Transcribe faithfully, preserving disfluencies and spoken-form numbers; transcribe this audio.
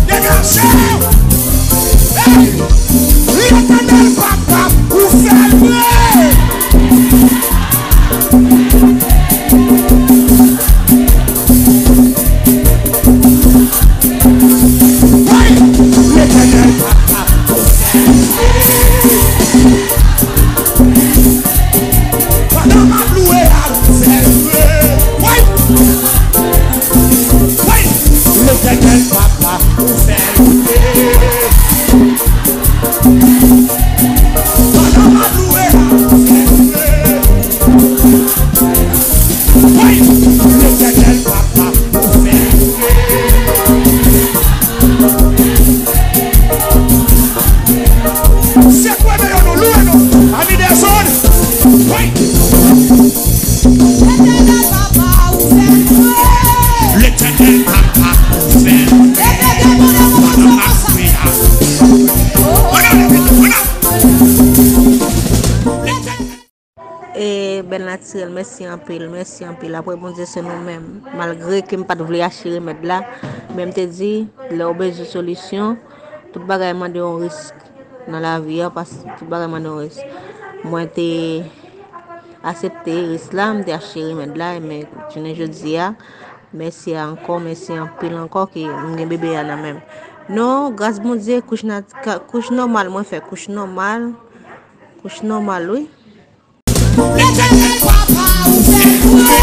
Degaje w! Hey! Letènèl Papa, ou fè l vre! Hey! Letènèl Papa, ou fè l vre! Pandan m ap louwe a, ou fè l vre! Hey! Wi! Letènèl Papa, ou fè l vre. Pandan m ap louwe a, ou fè l vre. Wi! Letènèl Papa, ou fè l vre. Sekwe men yo nou, louwe nou. Ami dezòd. Wi! Letènèl Papa, ou fè l vre. Letènèl Papa, ou fè l vre. Pandan m ap louwe a. Letènèl E bèl natirèl, mèsi anpil, mèsi anpil. Apre Bondye, se nou menm. Malgre ke m pa t vle achte remèd la, men m te di, lè w bezwen solisyon, tout bagay mande yon risk nan lavi a, paske tout bagay mande yon risk. Mwen te aksepte risk la, m te achte remèd la, men jounen jodi a, mèsi ankò, mèsi anpil ankò ke m gen bebe a nan men m. Non, gras Bondye, kouch nat-, ka-, kouch nòmal, mwen fè kouch nòmal, kouch nòmal, wi. Letènèl Papa, ou fè l vre.